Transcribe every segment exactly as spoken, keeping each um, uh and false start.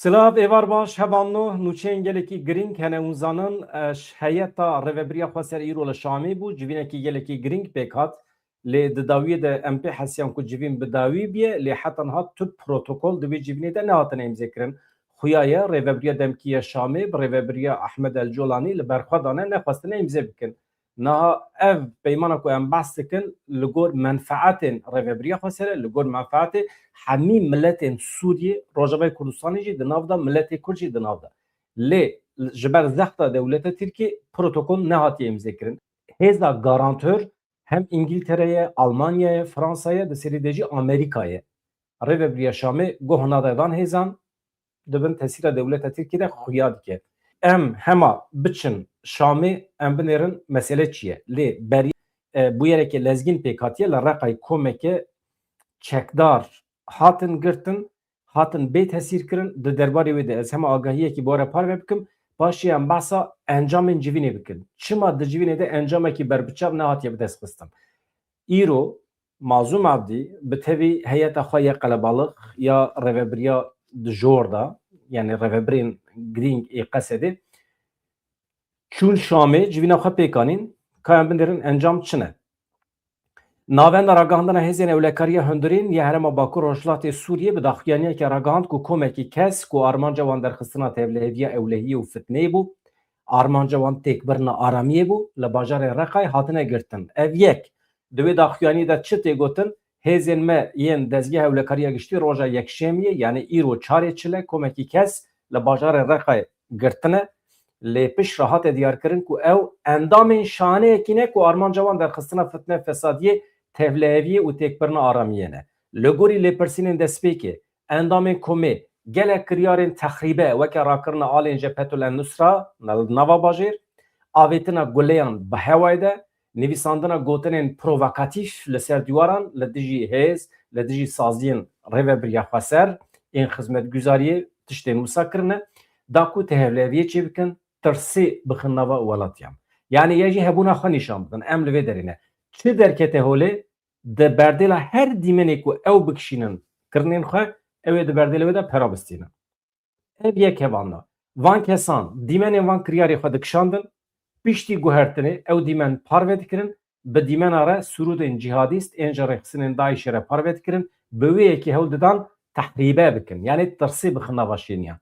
Silav, êvar baş, hevalno, nûçeyên gelekî girîng hene hûn zanin, e, ş-, heyeta rêvebiriya xweser îro li Şamê bû, civînekî gelekî girîng pêk hat. Lê di dawiyê de em pê hesiyan ku civîn bi dawî biye, lê heta niha tu protokol di vê civînê de nehatine îmzêkirin. Xuya ye, rêvebiriya demkî ya Şamê bi rêvebiriya Ahmed El Colanî li ber xwe dane, nexwestine îmze bikin. Niha ev peymana ku em behs dikin, li gor menfaetên rêvebiriya xweser e, li gor menfaetê hemî miletên Sûriyê, Rojavayê Kurdistanê jî di nav de, miletê Kurd jî di nav de. Lê ji ber zexta dewleta Tirkiyê protokol nehatiye îmzekirin. Hêza garantör hem Îngiltere ye, Almanya ye, Fransa ye, di serî de jî Amerîka ye. Rêvebiriya Şamê guh nade van hêzan, di bin tesîra dewleta Tirkiyê de xuya dike. Em hema biçin Şamê, em binêrin mesele çi ye. Lê berî, e, bûyereke lezgîn pêk hatiye, li Reqayê komeke çekdar hatin girtin, hatin bê tesîr kirin. Di derbarê wê de ez hema agahiyekî bi we re parve bikim, paşê em behsa encamên civînê bikin. Çima di civînê de encamekî berbiçav nehatiye bidestxistin? Îro Mazlûm Abdî bi tevî heyeta xwe ya qelebalix ya rêvebiriya di jor de, yanî rêvebirên girîng ê Qesedê, çûn Şamê, civîna xwe pêk anîn, ka em binêrin encam çi ne. Navenda Ragihandina Hêzên Ewlekariya Hundirîn ya Herêma Bakur Rojhilatê Sûriyê bi daxuyaniyeke ragihand ku komekî kes ku armanca wan derxistina tevliheviya ewlehiyê û fitneyê bû, armanca wan têkbirina aramiyê bû, li bajarê Reqayê hatine girtin. Ev yek. Di wê daxuyaniyê de çi tê gotin? Hêzên me yên Dezgeha Ewlekariya Giştî roja Yekşemiyê, yanî îro çarê çile, komekî kes li bajarê Reqayê girtine. Lê pişt re hate diyarkirin ku ew endamên şaneyekî ne ku armanca wan derxistina fitne, fesadiyê, tevliheviyê û têkbirina aramiyê ne. Li gorî lêpirsînên destpêkê, endamên komê gelek kiryarên texrîbe weke rakirina alên Cephetul En Nusra li nava bajêr, avêtina guleyan bi hewayê de, nivîsandina gotinên provokatîf li ser dîwaran li dijî hêz, li dijî saziyên rêvebiriya xweser, ên xizmetguzariyê tiştên wisa kirine, da ku tevliheviyê çêbikin, tirsê bixin nava welatiyan. Yanî ya jî hebûna xwe nîşan bidin. Em li vê derê ne. Çi derkete holê? Di berdêla her dîmenê ku ew bikişînin kirinên xwe, ew ê di berdêla wê de pera bistînin. Ev yek hevalna. Van kesan dîmenên van kiryarê xwe dikişandin, piştî guhertinê ew dîmen parve dikirin, bi dîmena re sirûdên cîhadîst ên ji rêxistinên DAIŞê re parve dikirin, bi wê yekê hewl didan tehrîbe bikin, yanî tirsê bixin nava şêniyan.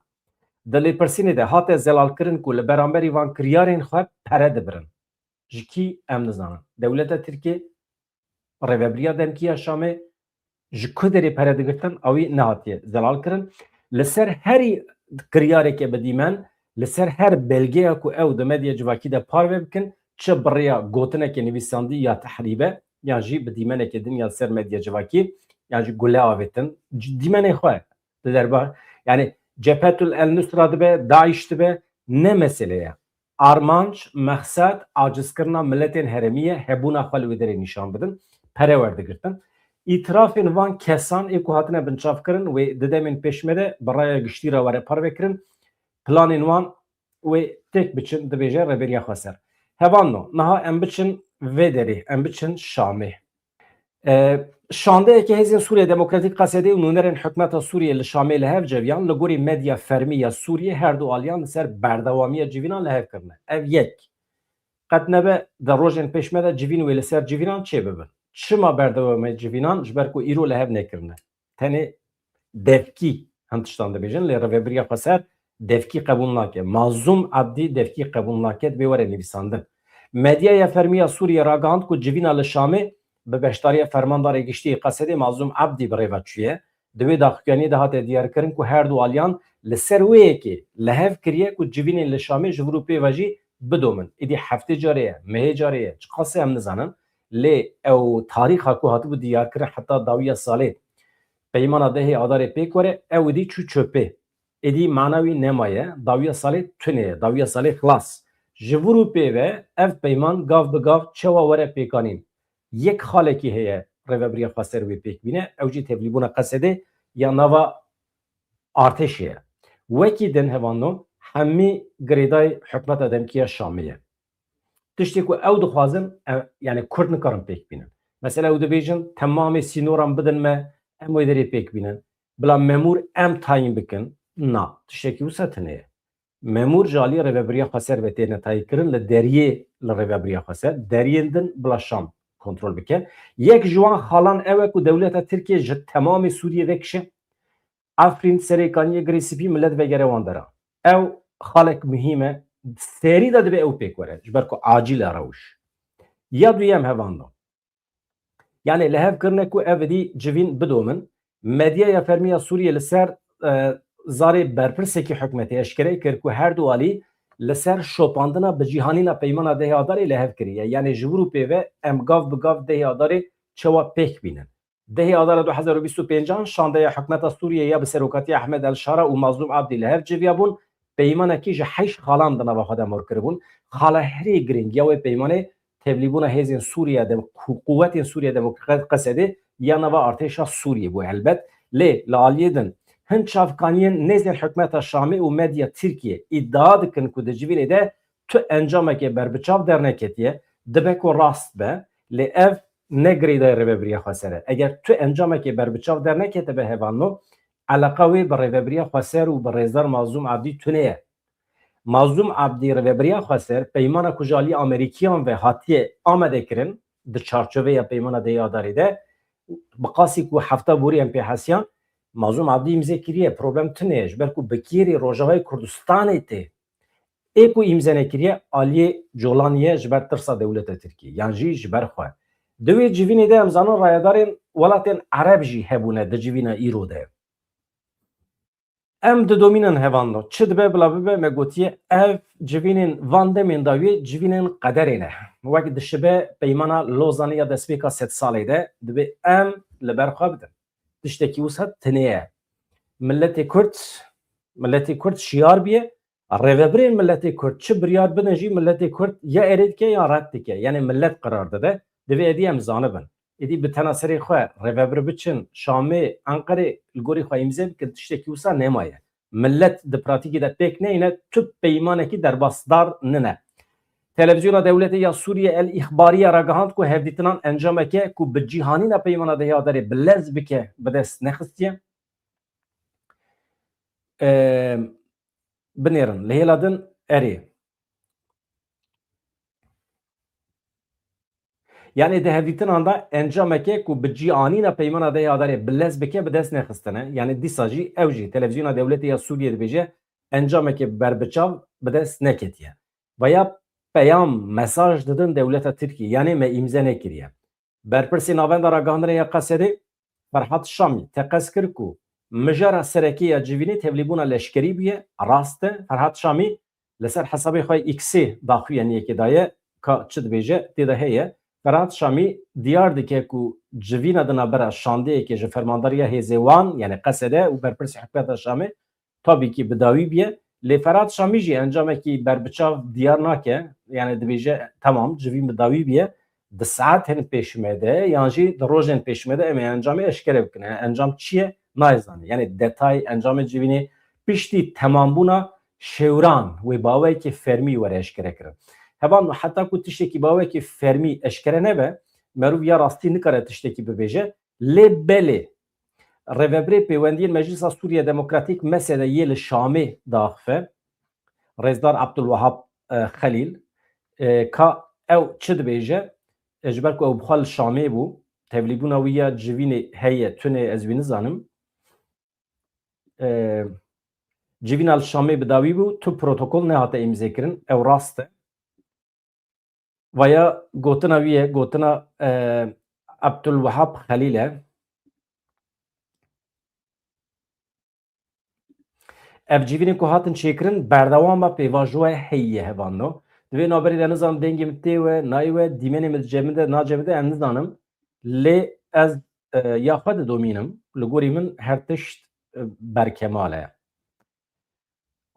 Di lêpirsînê de hate zelalkirin ku li beramberî van kiryarên xwe pere dibirin. Ji kî em nizanin. Dewleta Tirkiyê, rêvebiriya demkî ya Şamê ji ku derê pere digirtin, ewî nehatiye zelal kirin. Li ser herî kiryareke bi dîmen, li ser her belgeya ku ew di medya civakî de parve bikin, çi bi rêya gotineke nivîsandî ya tehrîbe, yan jî bi dîmeneke din ya li ser medya civakî, yan jî gule avêtin, c-, dîmenê xwe di derbar, yanî Cephetul El Nusra dibe, DAIŞ dibe, ne mesele ye. Armanc, mexsed, acizkirina miletên herêmî ye, hebûna xwe li wê derê nîşan bidin, pere werdigirtin. Îtirafên van kesan ê ku hatine binçavkirin wê di demên pêş me de bi raya giştî re were parvekirin. Planên wan wê têk biçin, dibêje rêvebiriya xweser. Hevalno, niha em biçin vê derê, em biçin Şamê. E, şandeyeke Hêzên Sûriye Demokratîk Qesedê û nûnerên hikûmeta Sûriyê li Şamê li hev ceviyan, li gorî medya fermî ya Sûriyê her du aliyan li ser berdewamiya civînan li hev kirine. Ev yek. Qet nebe di rojên pêş me de civîn wê li ser civînan çêbibin. Çima berdewamiya civînan? Ji ber ku îro li hev nekirine. Tenê devkî hin tiştan dibêjin, lê rêvebiriya xweser devkî qebûl nake. Mazlûm Abdî devkî qebûl nake, divê were nivîsandin. Medyaya fermî ya Sûriyê ragihand ku civîna li Şamê bi beşdariya fermandarê giştî yê Qesedê Mazlûm Abdî bi rê ve çûye. Di wê daxuyaniyê de hate diyarkirin ku her du aliyan li ser wê yekê li hev kiriye ku civînên li Şamê ji vir û pê ve jî bidomin. Êdî heftê carê ye, mehê carê ye, çiqasê em nizanin. Lê ew tarîxa ku hatibû diyarkirin heta dawiya salê, peymana dehê Adarê pêk were, ew êdî çû çöpê. Êdî mana wî nemaye, dawiya salê tune ye, dawiya salê xilas. Ji vir û pê ve ev peyman gav bi gav çawa were pêkanîn? Yek xalekî heye rêvebiriya xweser wê pêk bîne, ew jî tevlîbûna Qesedê ya nava artêşê ye. Wekî din hevalno hemî girêdayî hikûmeta demkî ya Şamê ye. Tiştê ku ew dixwazin, e, yanî Kurd nikarin pêk bînin. Mesela ew dibêjin, temamê sînoran bidin me, em wê derê pêk bînin. Bila memûr em tayîn bikin, Na, tiştekî wisa tune ye. Memûr ji aliyê Rêvebiriya Xweser ve têne tayînkirin li deriyê li Rêvebiriya Xweser, deriyên din bila Şam kontrol bike. Yek ji wan xalan ew e ku dewleta Tirkiye ji temamê Sûriyê vekişe, Efrîn, Serêkaniyê, Girê Spî, milet vegere wan dera. Ew xalek muhîm e, serî de dibe ew pêk were, ji ber ku acîl e rewş. Ya duyem hevalno. Yanî li hev kirine ku ev êdî civîn bidomin. Medyaya fermî ya Sûriyê li ser, e, zarê berpirsekî hikûmetê eşkere kir ku her du alî li ser şopandina bicîhanîna peymana dehê Adarê li hev kiriye. Yanî ji vir û pê ve em gav bi gav dehê Adarê çawa pêk bînin. Dehê Adara du hezar û bîst û pêncan şandeya hikûmeta Sûriyê ya bi serokatiya Ehmed El Şara û Mazlûm Abdî li hev civiyabûn, peymanekî ji heşt xalan di nava xwe de mor kiribûn. Xala herî girîng ya wê peymanê tevlîbûna hêzên Sûriye de, ku-, quwetên Sûriye Demokrat, Qesedê ya nava artêşa Sûriyê bû helbet. Lê li aliyê din hin çavkaniyên nêzên hikûmeta Şamê û medya Tirkiye îdia dikin ku di civînê de tu encamekê berbiçav derneketiye, dibe ku rast be, lê ev ne girêdayî Rêvebiriya Xweser e. Eger tu encamekê berbiçav derneketibe hevalno, eleqa wê bi Rêvebiriya Xweser û bi Rêzdar Mazlûm Abdî tune ye. Mazlûm Abdî Rêvebiriya Xweser peymana ku ji alî Amerîkiyan ve hatiye amade kirin di çarçoveya peymana dehê Adarê de, bi qasî ku hefta borî em pê hesiyan, Mazlûm Abdî îmze kiriye, problem tune ye, ji ber ku bi kêrê Rojavayê Kurdistanê tê. Ê ku îmze nekiriye, aliyê colan ye ji ber tirsa dewleta Tirkiyê, yan jî ji ber xwe. Di wê civînê de em zanin rayedarên welatên Ereb jî hebûne di civîna îro de. Em didomînin hevalno. Çi dibe bila bibe, me gotiye, ev civînên van demên dawiyê civînên qederê ne. Wek dişibe peymana Lozanê ya destpêka sedsalê de, dibe em li ber xwe bidin. Tiştekî wisa tune ye. Miletê Kurd, miletê Kurd şiyar biye, rêvebirên miletê Kurd çi biryar bidin jî miletê Kurd ya erê dike ya red dike. Yanî milet qerar dide. Divê êdî em zanibin. Êdî bi tena serê xwe rêvebir biçin Şamê, Enqerê, li gorî xwe îmze bikin, tiştekî wisa nemaye. Milet di pratîkê de pêk neyne, tu peymanekî derbasdar nine. Televîzyona Dewletê ya Sûriye El Îxbariye ragihand ku hevdîtinan encameke ku bi cîhanîna peymana dehê Adarê bi lez bike bi dest nexistiye. Em, binêrin, li hêla din erê. Yanî di hevdîtinan de encameke ku bi cîhanîna peymana dehê Adarê bi lez bike bi dest nexistine. Yanî dîsa jî ew jî televîzyona dewletê ya Sûriyê dibêje encameke berbiçav bi dest neketiye. Veya peyam, mesaj didin dewleta Tirkiyê, yanî me îmze nekiriye. Berpirsê Navenda Ragihandinê ya Qesedê Ferhat Şamî teqez kir ku mijara sereke ya civînê tevlîbûna leşkerî bûye. Rast e, Ferhat Şamî li ser hesabê xwe X-ê daxuyaniyekê daye, ka çi dibêje tê de heye. Ferhat Şamî diyar dike ku civîna di navbera şandeyekê ji fermandariya hêzê wan, yanî Qesede û berpirsê hikûmeta Şamê, tabî kî bi dawî bûye. Lê Ferhat Şamî jî encamekî berbiçav diyar nake. Yanî dibêje, temam, civîn bi dawî bûye. Di saetên pêşî me de yan jî di rojên pêşî me de em ê encamê eşkere bikin. Yanî encam çi ye? Nayê zanîn. Yanî detay encamê civînê piştî temambûna şêwran wê bi awayekî fermî were eşkerekirin. Hevalno, heta ku tiştekî bi awayekî fermî eşkere nebe, merov ya rastî nikare tiştekî bibêje. Lê belê, Rêvebirê Pêwendiyên Meclisa Sûriye Demokratîk, M S D, yê li Şamê diaxife, Rêzdar Abdulwehab, e, Xelîl, e, ka ew çi dibêje, e, ji ber ku ew bi xwe li Şamê bû, tevlîbûna wî ya civînê heye, tune, ez wî nizanim. E, civîna li Şamê bi dawî bû, tu protokol nehate îmzêkirin, ew rast e. Vaya gotina wî ye, gotina, e, Abdulwehab Xelîl e. Ev civînên ku hatin çêkirin, berdewama pêvajoya heyî ye, hevalno. Di vê navberê de nizanim dengê min tê we, nayê we, dîmenê min dicemide, nacemide, em nizanim. Lê ez, e, ya xwe didomînim, li gorî min her tişt, e, berkemal e.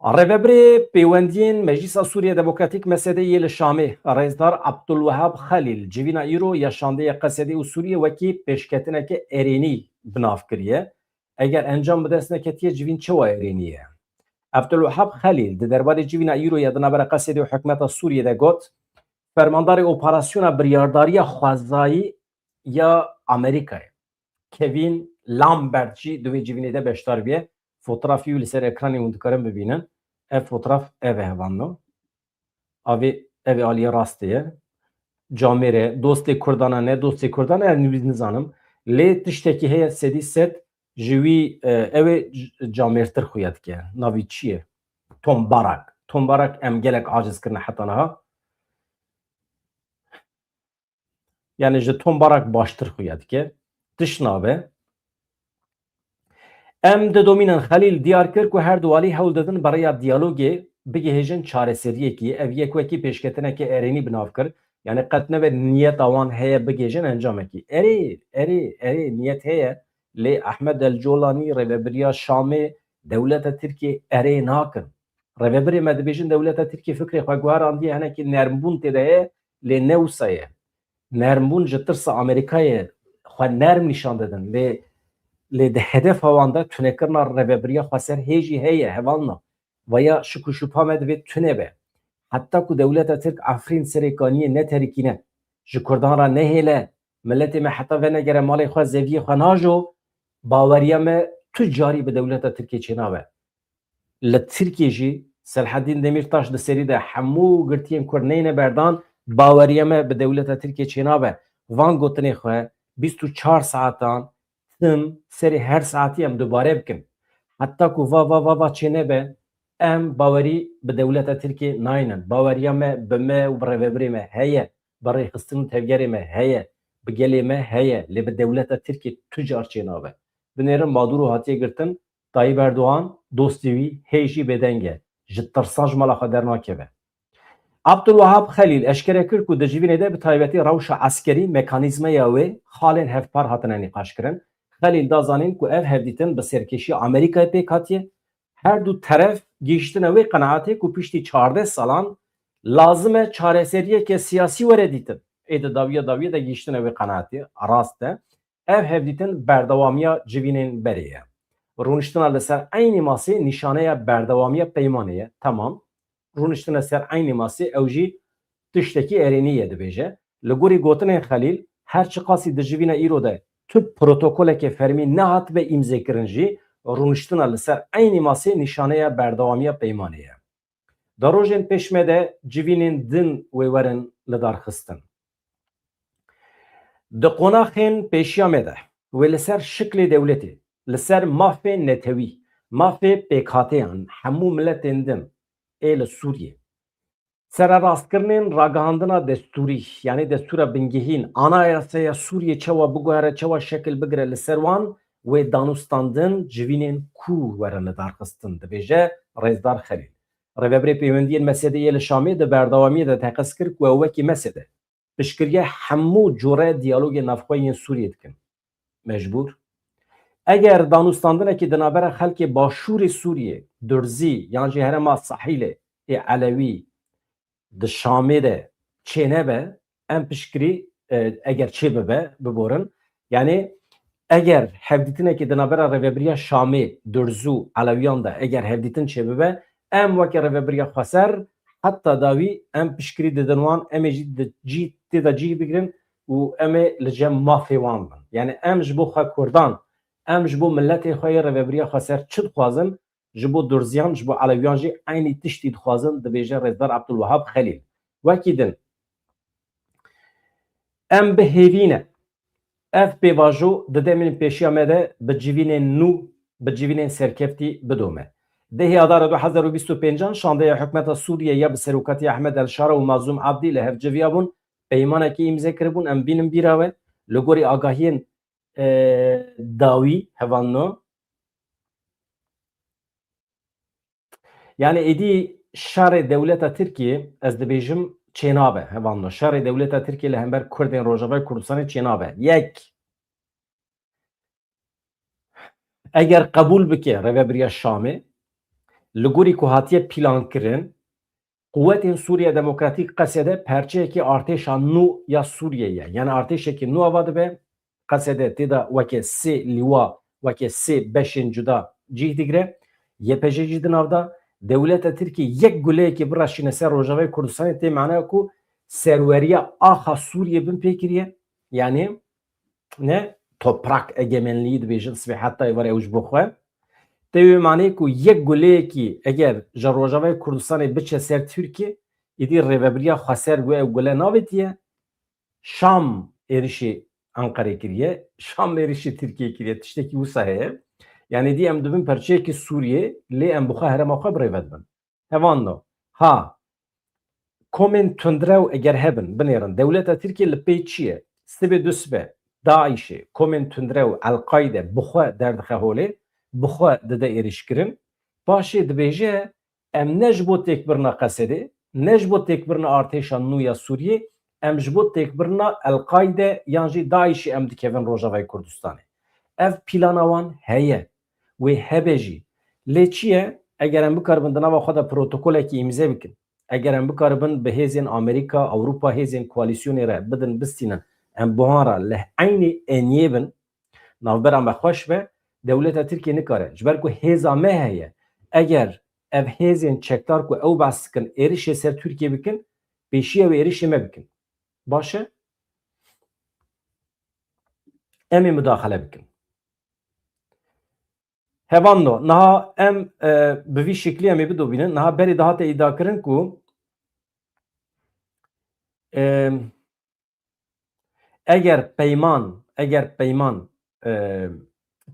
Rêvebirê Pêwendiyên Meclisa Sûriye Demokratîk, M S D, yê li Şamê, Rêzdar Abdulwehab Xelîl, civîna îro ya şandeya Qesedê û Sûriyê wekî pêşketineke erênî bi nav kiriye. Eger encam bi dest neketiye, civîn çawa erênî ye? Abdulwehab Xelîl di derbarê civîna îro ya di navbera Qesedê û hikûmeta Sûriyê de got, fermandarê operasyona biryardariya xwezayî ya Amerîkayê, Kevin Lambert, jî di wê civînê de beşdar bûye. fotoğrafî wî li ser ekranê hûn dikarin bibînin. Ev fotoğraf ev e, hevalno. Avê, ev ê aliyê rastê ye. Camêr e, dostê Kurdan e, ne dostê Kurdan e, ez nizanim. Lê tiştekî heye sedî sed ji wî, e, ew ê c-, camêrtir xuya dike. Navî çi ye? Tom Barak. Tom Barak em gelek aciz kirine heta niha. Yani ji Tom Barak baştir xuya dike. Tişt nabe. Em didomînin. Xelîl diyar kir ku her du alî hewl didin bi rêya diyalogê bigihêjin çareseriyekî. Ev yek wekî pêşketineke erênî bi nav kir. Yani qet nebe niyeta wan heye bigihêjin encamekî. Erê, erê, erê niyet heye. Lê Ehmed El Colanî, rêvebiriya Şamê, dewleta Tirkiyê erê nakin. Rêvebirê me dibêjin dewleta Tirkiyê fikrê xwe guherandiye, hinekî nermbûn tê de heye, lê ne wisa ye. Nermbûn ji tirsa Amerîkayê xwe nerm nîşan didin. Lê, lê di hedefa wan de tunekirina rêvebiriya xweser hê jî heye, hevalno. Vaya şik û şubha me divê tune be. Heta ku dewleta Tirk Efrîn Serêkaniyê neterikîne, ji Kurdan re nehêle, miletê me heta venegere malê xwe, zeviyê xwe najo, baweriya me tu carî bi dewleta Tirkiyê çênabe. Li Tirkiyê jî Selhedîn Demîrtaş di serî de hemû girtiyên Kurd neyne berdan, baweriya me bi dewleta Tirkiyê çênabe. Van gotinê xwe bîst û çar saetan tim serê her saetî em dubare bikin. Heta ku va, va, va, va çênebe, em bawerî bi dewleta Tirkiyê naynin. Baweriya me bi me û bi rêvebirê me heye, bi rêxistin û tevgerê me heye, bi gelê me heye, lê bi dewleta Tirkiyê tu car çênabe. Binêrin Maduro hatiye girtin, Tayyip Erdogan, dostê wî hê jî bêdeng e. Ji tirsan ji mala xwe dernakeve. Abdulwahab Xelîl eşkere kir ku di civînê de bi taybetî rewşa eskerî, mekanîzmeya wê, xalên hevpar hatine nîqaşkirin. Xelîl da zanîn ku ev hevdîtin bi serkêşiya Amerîkayê pêk hatiye. Her du teref gihîştine wê qenaetê ku piştî çardeh salan lazim e çareseriyeke siyasî were dîtin. Ê di dawiya dawiyê de gihîştine wê qenaetê, rast e. Ev hevdîtin berdewamiya civînên berê ye. Rûniştina li ser eynî masê nîşaneya berdewamiya peymanê ye. Temam. Rûniştina ser eynî masê ew jî tiştekî erênî ye, dibêje. Li gorî gotinên Xelîl, her çiqasî di civîna îro de tu protokoleke fermî nehatibe îmzêkirin jî, rûniştina li ser eynî masê nîşaneya berdewamiya peymanê ye. Di rojên pêş me de civînên din wê werin lidarxistin. Di qonaxên pêşiya me de wê li ser şiklê dewletê, li ser mafê netewî, mafê pêkhateyan, hemû miletên din ê li Sûriyê, sererastkirinên ragihandina destûrî, yanî destûra bingehîn, Anayasaya Sûriyê çawa biguhere, çawa şekil bigire, li ser wan wê danûstandin civînên kûr werin lidarxistin, dibêje Rêzdar Xelîl. Rêvebirê Pêwendiyên MSD'ê yê li Şamê di berdewamiyê de teqez kir ku ew wekî MSD piştgiriya hemû cure diyalogên navxwe yên Sûriyê dikin. Mecbûr. Eger danûstandinekî di navbera xelkê başûrê Sûriyê, Durzî, yan jî herêma Sahîlê ê Elewî di Şamê de çênebe, em piştgirî, e, eger çêbibe, biborin. Yanî eger hevdîtinekî di navbera rêvebiriya Şamê, Durzû, Elewiyan de eger hevdîtin çêbibe, em weke rêvebiriya xweser heta dawî em piştgirî didin wan, em ê jî di cî, tê de cî bigirin û em ê li cem mafê wan bin. Yanî em ji bo xwe Kurdan, em ji bo miletê xwe yê rêvebiriya xweser çi dixwazin, ji bo Durziyan, ji bo Elewiyan jî eynî tiştî dixwazin, dibêje Rêzdar Abdulwehab Xelîl. Wekî din, em bi hêvî ne. Ev pêvajo di demên pêşiya me de bi civînên nû, bi civînên serkeftî bidome. Dehê Adara du hezar û bîst û pêncan şandeya hikûmeta Sûriyê ya bi serokatiya Ehmed El Şara û Mazlûm Abdî li hev civiya bûn, peymanekî îmze kiribûn, em bînin bîra we. Li gorî agahiyên, e, dawî, hevalno, Yanî êdî şerê dewleta Tirkiyê, ez dibêjim, çênabe, hevalno. Şerê dewleta Tirkiyê li hember Kurdên Rojavayê Kurdistanê çênabe. Yek, eger qebûl bike rêvebiriya Şamê, li gorî ku hatiye pîlankirin, Quwetên Sûriya Demokratîk, Qesede, perçeyekî artêşa nû ya Sûriyê ye. Yanî artêşekî nû ava dibe, Qesede tê de weke sê lîwa, weke sê beşên cuda cih digire. Y P G jî di nav de. Dewleta Tirkiyê yek guleyekî bireşîne ser Rojavayê Kurdistanê tê maneya ku serweriya axa Sûriyê bin pê kiriye. Yanî ne toprak egemenlîyî dibêjin, sibê heta êvarê ew ji bo xwe. Tê wê manê ku yek guleyekî eger ji Rojavayê Kurdistanê biçe ser Tirkiye, îdî rêvebiriya xweser wê ew gule navêtiye. Şam êrişê Enqerê kiriye, Şam êrişê Tirkiye kiriye, tiştekî wisa heye. Yanî dî em dibin perçeyekî Sûriyê, lê em bi xwe herêma xwe bi rêve dibin. Hevalno, ha, komên tundrew eger hebin, binêrin, dewleta Tirkiye li pê çi ye? Sibê du sibe, DAIŞê, komên tundrew, El-Qayde, bi xwe derdixe holê, bi xwe dide êrişkirin. Paşê dibêje, em ne ji bo têkbirina Qesedê, ne ji bo têkbirina artêşa nû ya Sûriyê, em ji bo têkbirina El-Qayde yan jî DAIŞê em dikevin Rojavayê Kurdistanê. Ev plana wan heye, wê hebe jî. Lê çi ye? Eger em bikaribin di nava xwe de protokolekî îmze bikin, eger em bikaribin bi hêzên Amerîka, Ewropa, hêzên koalîsyonê re bidin, bistînin, em buhan re li eynî eniyê bin, navbera me xweş be, dewleta Tirkiye nikare. Ji ber ku hêza me heye, eger ev hêzên çekdar ku ew behs dikin êrişê ser Tirkiye bikin, pêşiya wê êrişê me bikin. Baş e? Em ê mudaxele bikin. Hevalno, niha em, e, bi vî şiklî em ê bidobînin. Niha berê dihate îdiakirin ku, e, eger peyman, eger peyman, e,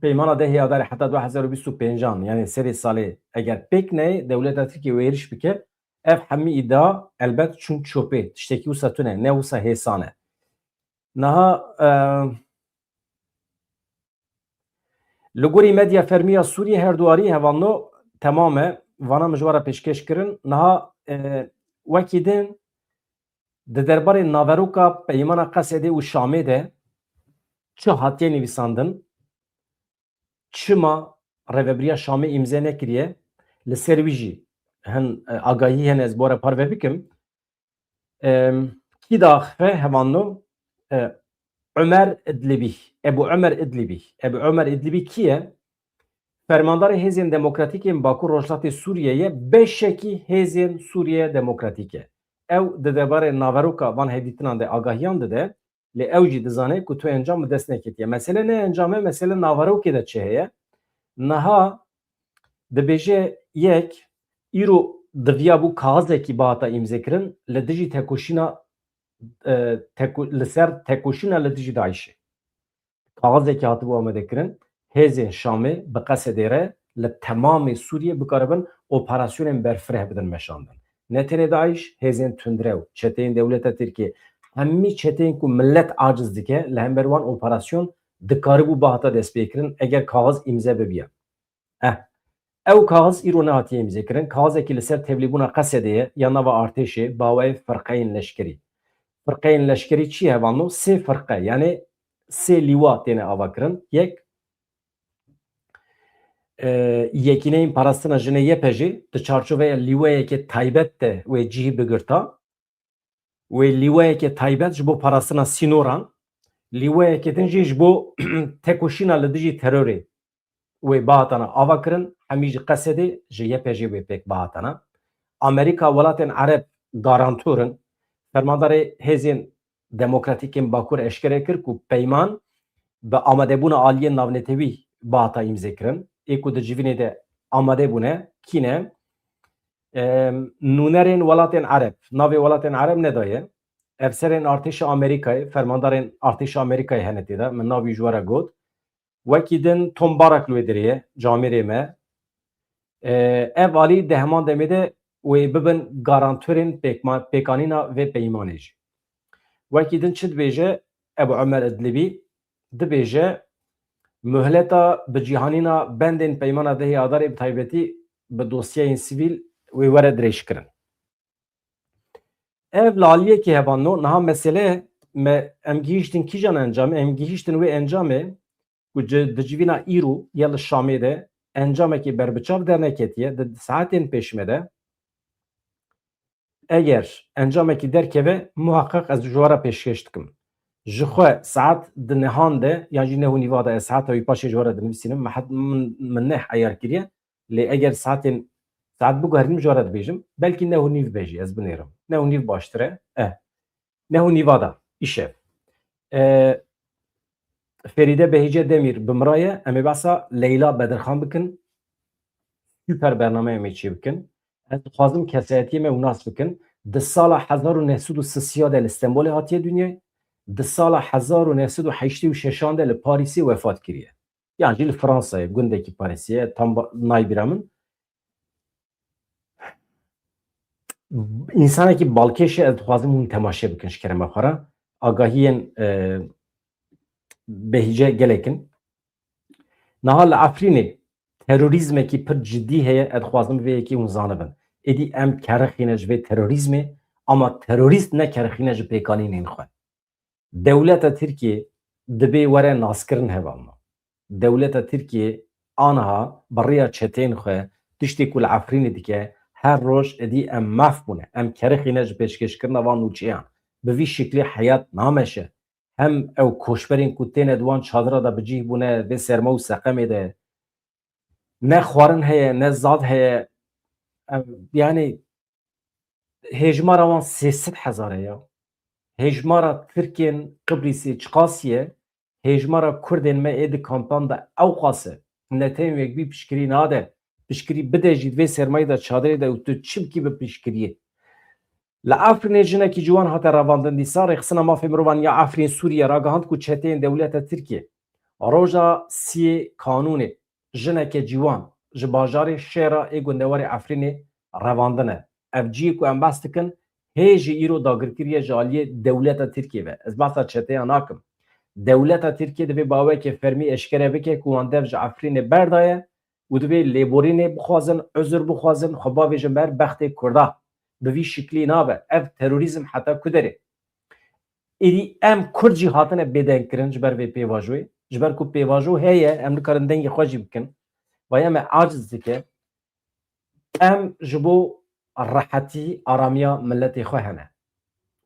peymana dehê Adarê heta du hezar û bîst û pêncan, yanî serê salê eger pêk neyê, dewleta Tirkiye wê êriş bike, ev hemî îdia elbet çûn çopê, tiştekî wisa tune, ne wisa hêsan e. Niha, e, li gorî medya fermî ya Sûriyê her du warî hevalno temam e. Vana min ji we re pêşkêş kirin. Niha, e, wekî din di derbarê naveroka peymana Qesedê û Şamê de çi hatiye nivîsandin? Çima rêvebiriya Şamê îmze nekiriye? Li ser wî jî hin, e, agahî hene, ez bi we re parve bikim. Em, kî diaxife hevalno? E, Ömer Idlibî, Ebu Ömer Idlibî. Ebu Ömer Idlibî kî ye? Fermandarê Hêzên Demokratîk ên Bakur Rojhilatê Sûriyê ye, beşekî Hêzên Sûriye Demokratîk e. Ew di derbarê naveroka van hevdîtinan de agahiyan dide, lê ew jî dizane ku tu encam bi dest neketiye. Mesele ne encam e, mesele naverokê de çi heye. Niha dibêje yek, îro diviyabû kaxizekî bihata îmzekirin li dijî tekoşîna, e, teko-, li ser tekoşîna li dijî DAIŞê. Kaxizekî hatibû amadekirin, hêzên Şamê bi Qesedê re li temamê Sûriyê bikaribin operasyonên berfireh bidin meşandin. Ne tenê DAIŞ, hêzên tundrew, çeteyên dewleta Tirkiyê, hemî çeteyên ku millet aciz dike, li hember wan operasyon dikaribû bihata destpêkirin, eger kaxiz îmze bibiya. Eh, ew kaxiz îro nehatiye îmzekirin. Kaxizekî li ser tevlîbûna Qesedê ye, ya nava artêşê, bi awayê firqeyên leşkerî. Firqeyên leşkerî çi ye hevalno? Sê firqe, yanî sê lîwa têne avakirin. Yek, e, Yekîneyên Parastina Jinê, Y P J, di çarçoveya lîweyeke taybet de wê cihî bigirta. Wê lîweyeke taybet ji bo parastina sînoran, lîweyeke din jî ji bo tekoşîna li dijî terorê wê bihatana avakirin, hemî ji Qesedê, ji Y P J wê pêk bihatana. Amerîka, welatên Ereb garantor in. Fermandarê Hêzên Demokratîk ên Bakur eşkere kir ku peyman bi amadebûna aliyên navnetewî bihata îmzekirin. Ê ku di civînê de amade bûne, kî ne? Em, nûnerên welatên Ereb, navê welatên Ereb nedaye. Efserên artêşa Amerîkayê, fermandarên artêşa Amerîkayê hene tê de, min navî ji we re got. Wekî din Tom Barak li wê derê ye, camêrê me. E, ev alî di heman demê de wê bibin garantorên pêkma-, pêkanîna vê peymanê jî. Wekî din çi dibêje Ebu Ömer Idlibî? Dibêje, muhleta bicîhanîna bendên peymana dehê Adarê bi taybetî bi dosyayên sivîl wê were dirêjkirin. Ev li aliyekê hevalno, niha mesele me, em gihîştin kîjan encamê? Em gihîştin wê encamê ku ci-, di civîna îro ya li Şamê de encamekê berbiçav derneketiye, di saetên pêşme de eger encamekî derkeve, muhaqqeq ez ji we re pêşkêş dikim. Ji xwe saet di nehan de yan jî neh û nîva de, ez saeta wî paşê ji we re dinivîsînim, me het-, min, min neh eyar kiriye, lê eger saetên, saet biguherînim ji we re dibêjim, belkî neh û nîv be jî ez binêrim. Neh û nîv baştir e. Eh. Neh û nîva de, îşev. E, Ferîde Behîce Demîr bi min re ye. Em ê behsa Leyla Bedirxan bikin. Super bernameya me çê bikin. Ez dixwazim kesayetiyê me û nas bikin. Di sala hezar û neh sed û sisiya de li Stenbolê hatiye dinyayê. Di sala hezar û neh sed û heştê û şeşan de li Parîsê wefat kiriye. Yan jî li Fransayê, gundekî Parîsê ye, tam ba-, nayê bîra min. Însanekî balkêş e, ez dixwazim hûn temaşe bikin ji kerema xwe re. Agahiyên, e, behîce gelek in. Niha li Efrînê terorîzmekî pir cidî heye, ez dixwazim vê yekê hûn zanibin. Êdî em kerixîne ji vê terorîzmê, ama terorîst ne kerixîne ji pêkanînên xwe. Dewleta Tirkiyê dibê were naskirin hevalno. Dewleta Tirkiyê aniha bi rêya çeteyên xwe tiştê ku li Efrînê dike, her roj êdî em maf bûne. Em kerixîne ji pêşkêşkirina van nûçeyan. Bi vî şiklî heyat nameşe. Hem ew koçberên ku têne di wan çadira de bi cih bûne vê serma û seqemê de, ne xwarin heye, ne zad heye. Em, yanî hêjmara wan sê sed hezar e ya. Hêjmara Tirkên Qibrîsê çiqasî ye? Hêjmara Kurdên me ê di kampan de ewqas e. Netewên wekbî piştgirî nade. Piştgirî bide jî di vê sermayê de çadirê de û tu çi bikî bi piştgiriyê. Li Efrînê jinekî ciwan hate revandin dîsa. Rêxistina Mafê Mirovan ya Efrîn Sûriye ragihand ku çeteyên dewleta Tirkiyê roja siyê Kanûnê jineke ciwan ji bajarê Şêra ê gundewarê Efrînê revandine. Ev cihê ku em behs dikin, hê jî îro dagirkirî ye ji aliyê dewleta Tirkiyê ve. Ez behsa çeteya nakim. Dewleta Tirkiyê divê bi awayekî fermî eşkere bike ku wan dev ji Efrînê berdaye û divê lêborînê bixwazin, uzur bixwazin, xwe bavêjin ber bextê Kurda. Bi vî şiklî nabe. Ev terorîzm heta ku derê? Êdî em Kurd jî hatine bêdengkirin ji ber vê pêvajoyê. Ji ber ku pêvajo heye, em nikarin dengê xwe jî bikin. Vaya me aciz dike. Em ji bo rehetî, aramiya miletê xwe hene.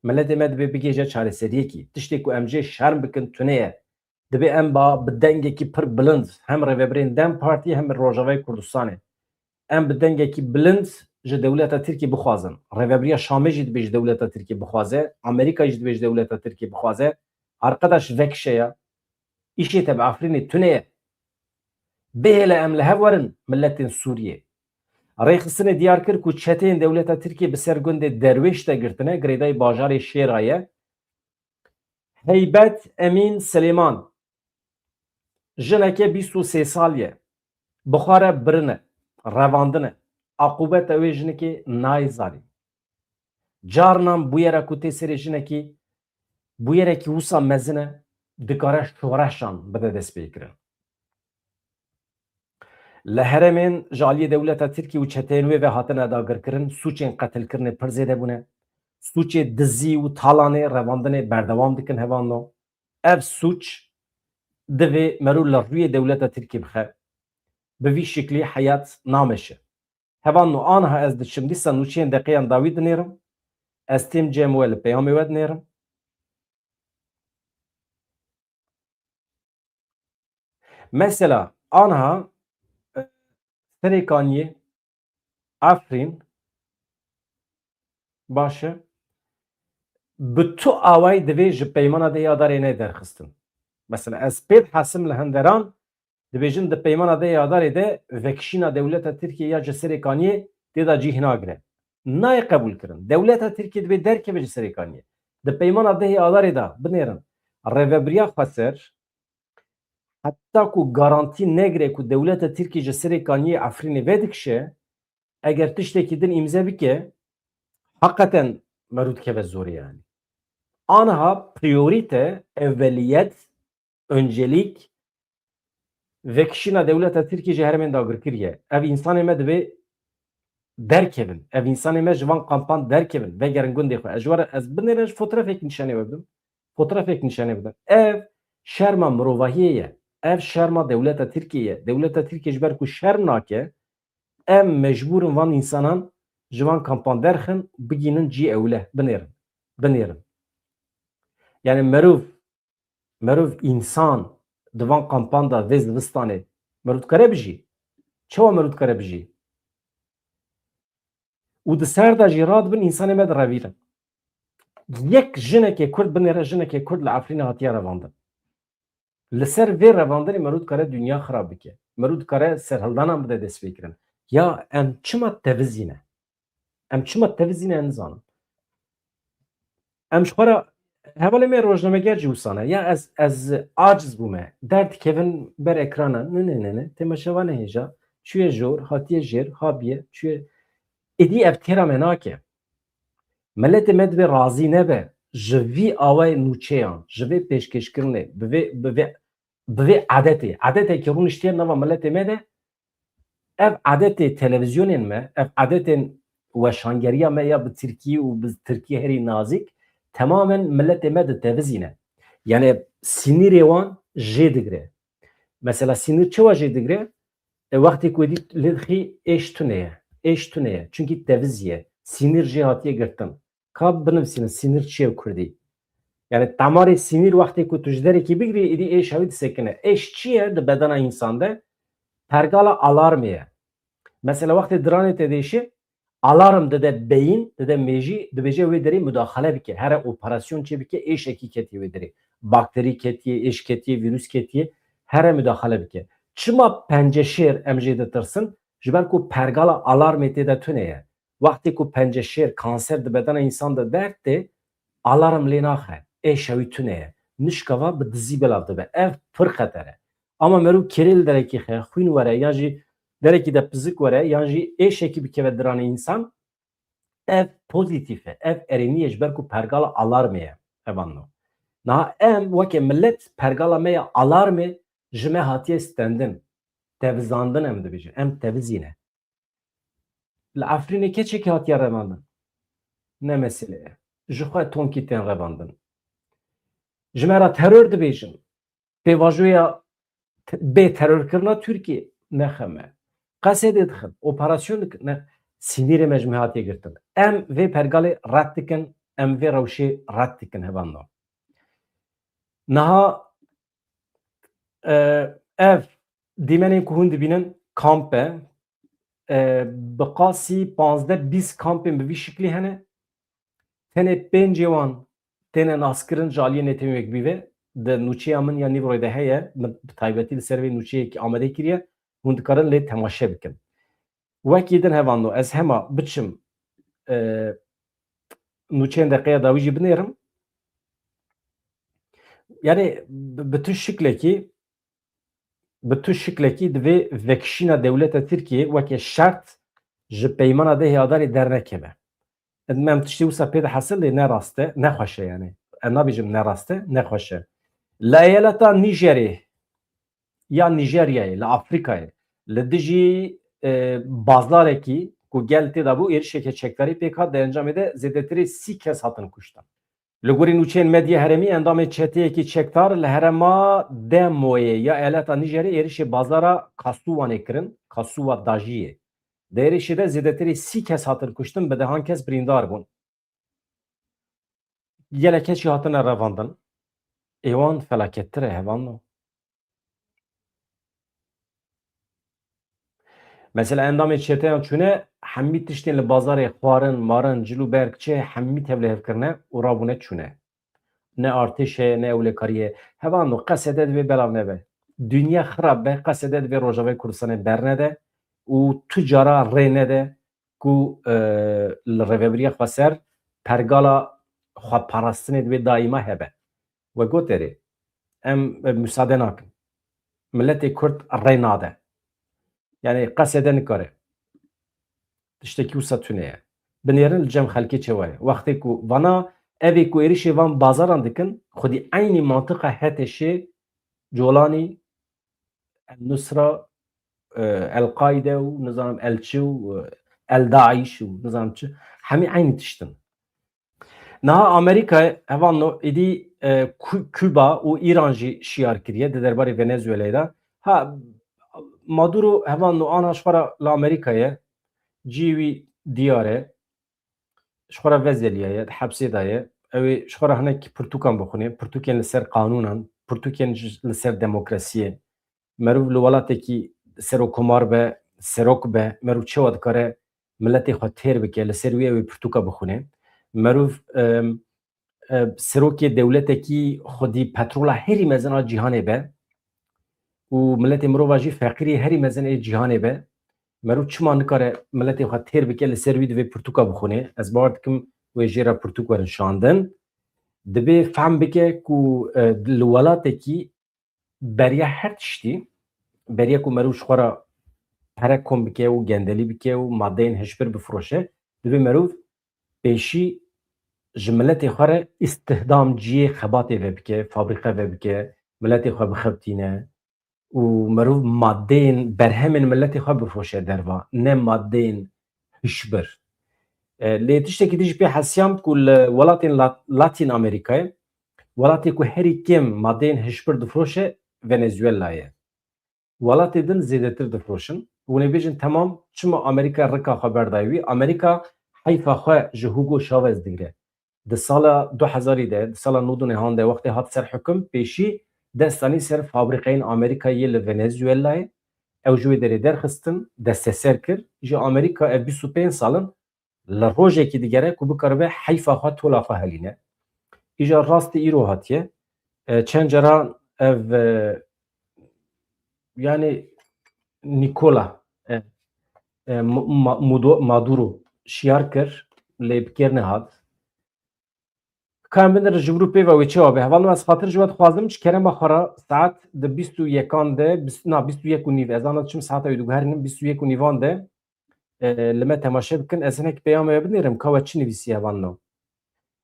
Miletê me dibê bigihêje çareseriyekî. Tiştê ku em jê şerm bikin tune ye. Dibê em ba bi dengekî pir bilind hem rêvebirên DEM Partî hem Rojavayê Kurdistanê, em bi dengekî bilind ji dewleta Tirkiyê bixwazin. Rêvebiriya Şamê jî dibê ji dewleta Tirkiyê bixwaze, Amerîka jî dibê ji dewleta Tirkiyê bixwaze. Arkadaş vekişe ya. Îşê te bi Efrînê tune ye. Bihêle em li hev werin miletên Sûriyê. Rêxistinê diyar kir ku çeteyên dewleta Tirkiyê bi ser gundê Derwêş de girtine, girêdayî bajarê Şêra ye. Heybet Emîn Silêman, jineke bîst û sê sal ye, bi xwe re birine, revandine. Aqûbeta wê jinikê nayê zanîn. Carnan bûyera ku tê serê jinekî, bûyerekî wisa mezin e, dikare şoreşan bide destpêkirin. Li herêmên ji aliyê dewleta Tirkiyê û çeteyên wê ve hatine dagirkirin, sûcên qetilkirinê pir zêde bûne. Sûcê dizî û talanê revandinê berdewam dikin hevalno. Ev sûc divê merû li rûyê dewleta Tirkiyê bixe. Bi vî şiklî heyat nameşe. Hevalno, aniha ez diçim, dîsa nûçeyên deqeyan dawî dinêrim. Ez têm cem we li peyamê we dinêrim. Mesela, aniha, e, Serêkaniyê, Efrîn, baş e, bi tu awayî divê ji peymana dehê Adarê ne derxistin. Mesela, ez pê dihesim li Henderan, dibêjin di peymana dehê Adarê de vekişîna dewleta Tirkiyê ya ji Serêkaniyê tê de cih nagire. Nayê qebûl kirin. Dewleta Tirkiyê dibê derkeve ji Serêkaniyê. Di peymana dehê Adarê de binêrin. Rêvebiriya Xweser heta ku garantî negire ku dewleta Tirkiyê ji Serêkaniyê Efrînê vedikişe, eger tiştekî din îmze bike, heqeten merû dikeve zorê yanî. Aniha priyorîte, ewveliyet, öncelik vekişîna dewleta Tirkiyê ji herêmên dagirkirî ye. Ev însanê me divê derkevin. Ev însanê me ji van kampan derkevin. Vegerin gundê xwe. Ez ji we re, ez binêre ji fotrafek nîşanê we bidim. Fotrafek nîşanê bidim. Ev şerma mirovahiyê ye. Ev şerma dewleta Tirkiyê ye. Dewleta Tirkiyê ji ber ku şerm nake, em mecbûr in van însanan ji van kampan derxin, bigînin cî ewle, binêrin. Binêrin. Yani merov, merov însan di van kampan de vê zivistanê merov dikare bijî? Çawa merov dikare bijî? Û di ser de jî radibin însanê me direvîrin. Yek jinekê Kurd binêre, jinekê Kurd li Efrînê hatiye revandin. Li ser vê revandinê merû dikare dinya xirab bike. Merû dikare serhildanan bide destpêkirin. Ya em çima tevizî ne? Em çima tevizî ne, em nizanin. Em ji xwe re, hevalê me rojnameger jî wisa ne. Ya ez, ez aciz bûme. Derdikevin ber ekrana. Ne, ne, ne, ne. Temaşevanê hêja. Çûye jor, hatiye jêr, habiye, çûye. Êdî ev têra me nake. Miletê me divê razî nebe ji vî awayê nûçeyan, ji vê pêşkêşkirinê, bi vê, bi vê, bi vê edetê. Edetekî rûniştiye nava miletê me de, ev edetê televîzyonên me, ev edetên weşangeriya me ya bi tirkî û bi tirkî herî nazik, temamen miletê me ditevizîne. Yani sînîrê wan jê digire. Mesela sînîr çawa jê digire? E, wextê ku êdî lê dixî êş tune ye. Êş tune ye. Çunkî tevizî ye. Sînîr jê hatiye girtin. Ka binivîsînin sînîr çi ye bi kurdî? Yani tamarê sînîr wextê ku tu ji derekî bigirî, êdî êşa wî disekine. Êş çi ye di bedena însan de? Pergala alarmê ye. Mesela wextê diranê te dêşe, alarm dide beyin, dide mêjî, dibêje wê derê mudaxale bike. Here operasyon çê bike, êşekî ketiye wê derê. Bakterî ketiye, êş ketiye, vîrus ketiye. Here mudaxale bike. Çima penceşêr em jê ditirsin? Ji ber ku pergala alarmê tê de tune ye. Wextê ku penceşêr, kanser di bedena însan de derd tê, alarm lê naxe. Êşa wî tune ye. Nişka va bi dizî belav dibe. Ev pir xeter e. Ama merû kêrê li derekî xe, xwîn were, yan jî derekî de pizik were, yan jî êşekî bikeve diranê însan, ev pozîtîf e, ev erênî ye ji ber ku pergala alarmê ye. Evan no. Niha em weke milet pergala me ya alarmê ji me hatiye stendin. Tevizandin em dibêjin. Em tevizî ne. Li Efrînê keçekî hatiye revandin. Ne mesele ye. Ji xwe tonkî tên revandin. Ji me re teror dibêjin. Pêvajoya te-, bê terorkirina Tirkiyê ne xem e. Qesedê dixin, operasyon dikin, ne, sînîrê me ji me hatiye girtin. Em vê pergalê red dikin, em vê rewşê red dikin hevalno. Niha, e, ev dîmenên ku hûn dibînin kamp e, e, bi qasî panzdeh bîst kampên bi vî şiklî hene. Tenê pêncê wan têne naskirin ji aliyê Netewên Yekbûyî ve. Di nûçeya min ya Nîvroyê de heye, min bi taybetî li ser vê nûçeyekî amade kiriye, hûn dikarin lê temaşe bikin. Wekî din hevalno, ez hema biçim, e, nûçeyên deqeya dawî jî binêrim. Yani bi, bi tu şiklekî, bi tu şiklekî divê vekişîna dewleta Tirkiyê weke şert ji peymana dehê Adarê dernekeve. Em tiştê wisa pê de hesil lê ne rast e, ne xweş e yani. Em nabêjim ne rast e, ne xweş e. Li eyaleta Nîjerê ya Nîjeryayê, li Afrîkayê, li dijî, e, bazlarekî ku gel tê de bû, êrişeke çekdarî pêk hat, di encamê de zêdetirî sî kes hatin kuştin. Li gorî nûçeyên medya herêmî, endamê çeteyekî çekdar li herêma Demoyê ya eyaleta Nîjerê êrişê bazara Kasuwanê kirin, Kasuwa Dajiyê. Di êrişê de zêdetirî sî kes hatin kuştin, bi dehan kes birîndar bûn. Gelek kes jî hatine revandin. Ê wan felakettir e, hevalno. Mesela endamên çeteyan çûne, hemî tiştên li bazarê xwarin, marin, cil û berg çi hemî tevlihevkirine û rabûne çûne. Ne artêş heye, ne ewlekarî heye. Hevalno, qesede divê belav nebe. Dinya xirab be, qesede divê Rojavayê Kurdistanê bernede û tu cara rê nede ku, e, li Rêvebiriya Xweser pergala xweparastinê divê daîma hebe. We got erê, em, e, musade nakin. Miletê Kurd rê nade. Yani qesede nikare. Tiştekî wisa tune ye. Binêrin li cem xelkê çewa ye. Wextê ku vana evê ku êrişê van bazaran dikin, xwedî eynî mantiqa HTŞê, Colanî, El Nusra, e, El Qaide û nizanim El çi û, e, El Daiş û nizanim çi, hemî eynî tişt in. Niha Amerîka hevalno êdî, e, Ku-, Kuba û Îran jî şiyar kiriye di derbarê Venezueleyê de. Ha, Maduro hevalno ana ji xwe re li Amerîka ye, cihê wî diyar e. Ji xwe re vezeliyaye, di hepsê de ye. Ew ê ji xwe re hinek pirtûkan bixwîne, pirtûkên li ser qanûnan, pirtûkên ji-, li ser demokrasiyê. Merov li welatekî serokomar be, serok be, merov çawa dikare miletê xwe têr bike, li ser wî ew ê pirtûka bixwîne. Merov, em, e, serokê dewletekî xwedî petrola herî mezin a cîhanê be û miletê mirova jî feqîrê herî mezin ê cîhanê be. Meriv çima nikare miletê xwe têr bike, li ser wî divê pirtûka bixwîne. Ez bawer dikim wê jê re pirtûk werin şandin. Divê fehm bike ku, e, li welatekî beriya her tiştî, beriya ku meriv ji xwe re pere kom bike û gendelî bike û madeyên hişbir bifiroşe, divê meriv pêşî ji miletê xwe re îstihdamciyê xebatê vebike, fabrîqe vebike, miletê xwe bixebitîne û meriv madeyên, berhemên miletê xwe bifiroşe derva, ne madeyên hişbir. E, lê tiştekî din jî pê hesiyam ku li welatên Lat-, Latîn Amerîkayê, welatê ku herî kêm madeyên hişbir difiroşe Venezuela ye. Welatê din zêdetir difiroşin. Hûn ê bêjin, temam, çima Amerîka rika xwe berdaye wî? Amerîka heyfa xwe ji Hugo Chavez digire. Di sala du hezarî de, di sala nod û nehan de, wextê hat ser hukum, pêşî dest anî ser fabrîqeyên Amerîkayê yê li Venezuelayê. Ew ji wê derê derxistin, desteser kir. Ji Amerîka ev bîst û pênc sal in li rojekî digere ku bikaribe heyfa xwe, tola xwe helîne. Îja rastî îro hatiye. E, çend cara ev, e, yani Nikola, e, e, Ma-, Ma-, Mudo-, Maduro şiyar kir, lê bi kêr nehat. Ka em binirin ji vir û pê ve wê çi be. Hevalno, ez xatir ji we dixwazim, ji kerema xwe re saet di bîst û yekan de, bîst, na, bîst û yek û nîv, ez ana diçim saeta wî diguherînim, bîst û yek û nîvan de, e, li me temaşe bikin, ez hinek peyama we binêrim, ka we çi nivîsî, hevalno.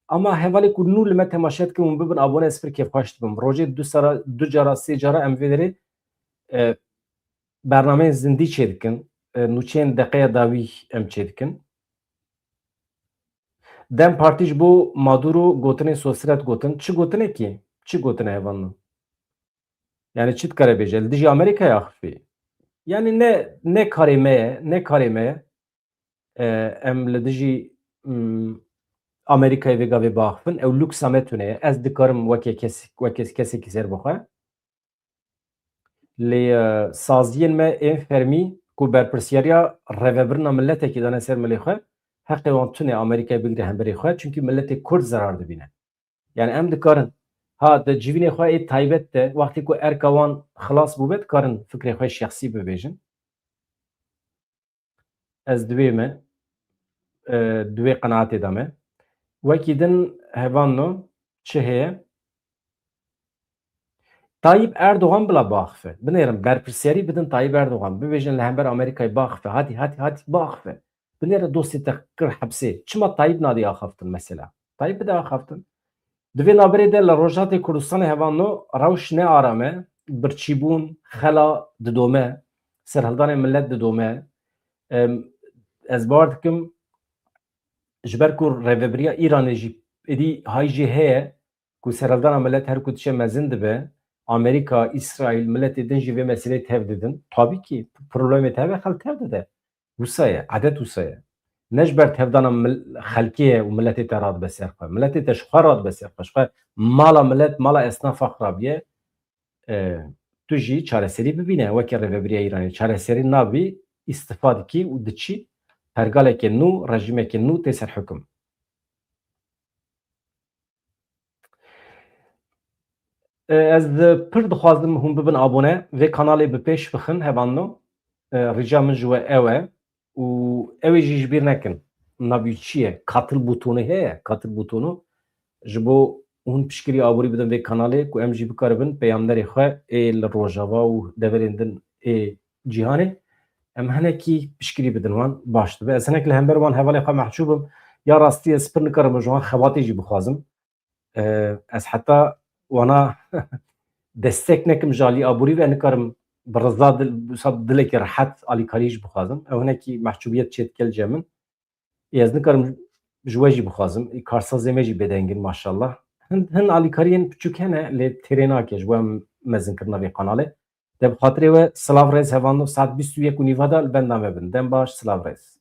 Ama hevalê ku nû li me temaşe dikin, hûn bibin abone, ez pir kêfxweş dibim. Rojê du sera, du cara, sê cara em vê derê, e, bernameyên zindî çêdikin, e, nûçeyên deqeya dawî em çêdikin. Dem Partî ji bo Maduro gotinên sosret gotin. Çi gotinekî? Çi gotine, hevalno? Yani çi dikare bêje? Li dijî Amerîkayê axifî. Yani ne, ne karê me ye, ne karê me ye. E, em li dijî, mm, Amerîkayê vê gavê biaxifin. Ew luksa me tune ye. Ez dikarim weke kes-, weke kesekî ser bixwe. Lê, e, saziyên me ên fermî ku berpirsiyariya rêvebirina miletekî dane ser milê xwe, heqê wan tune Amerîkayê bigire hemberî xwe, çimkî miletê Kurd zerar dibîne. Yani em dikarin, ha, di civînê xwe ê taybet de, wextê ku erka wan xilas bûbe, dikarin fikrê xwe şexsî bibêjin. Ez di wê me, e, di wê qenaetê de me. Wekî din, hevalno, çi heye? Tayyip Erdogan bila biaxife. Binêrin, berpirsiyarî bidin Tayyip Erdogan. Bibêjin li hember Amerîkayê biaxife. Hatî, hatî, hatî biaxife. Binêre dostê te kir hepsê. Çima Tayyip nadî axaftin mesela? Tayyip bide axaftin. Di vê navberê de li Rojhatê Kurdistanê, hevalno, rewş ne aram e. Birçîbûn, xela didome. Serhildanê milet didome. Em, ez bawer dikim, ji ber ku rêvebiriya Îranê jî êdî hay jê heye, ku serhildana milet her ku diçe mezin dibe, Amerîka, Îsraîl, miletê din jî vê meseleyê tev didin. Tabî kî problemê te hebe, xelk tev dide. Wisa ye, edet wisa ye. Ne ji ber tevdana mil-, xelkê ye û miletê te radibe ser xwe. Miletê te ji xwe radibe ser xwe. Ji xwe mala milet, mala esnafa xirabiye. E, tu jî çareserî bibîne, weke rêvebiriya Îranê. Çareserî nabî, îstifa dikî û diçî pergaleke nû, rejîmeke nû tê ser hukum. E, ez pir dixwazim hûn bibin abone, vê kanalê bi pêş bixin, hevalno. E, rica min ji we ew e. Û ew ê jî ji bîr nekin. Navî çi ye? Katıl butonu heye, katıl butonu. Ji bo hûn piştgirî aborî bidin vê kanalê, ku em jî bikaribin peyamnerê xwe ê li Rojava û deverên din ê cîhanê, em hinekî piştgirî bidin wan, baş dibe. Ez hinek li hember wan hevalê xwe mehcûb im. Ya rastî ez pir nikarim ji wan xebatê jî bixwazim. E, ez heta wana destek nekim ji alî aborî ve nikarim bi riza dil, wisa dilekî rehet alîkarî jî bixwazim. Ew hinekî mehcûbiyet çêdike li cem min. Ê, ez nikarim ji we jî bixwazim. Ê, karsazê me jî bêdeng in, maşallah. Hin, hin alîkariyên piçûk hene, lê têrê nake ji bo em mezinkirina vê kanalê. De bi xatirê we, silav rêz hevalno, saet bîst û yek û nîva de li benda me bin. Dem baş, silav rêz.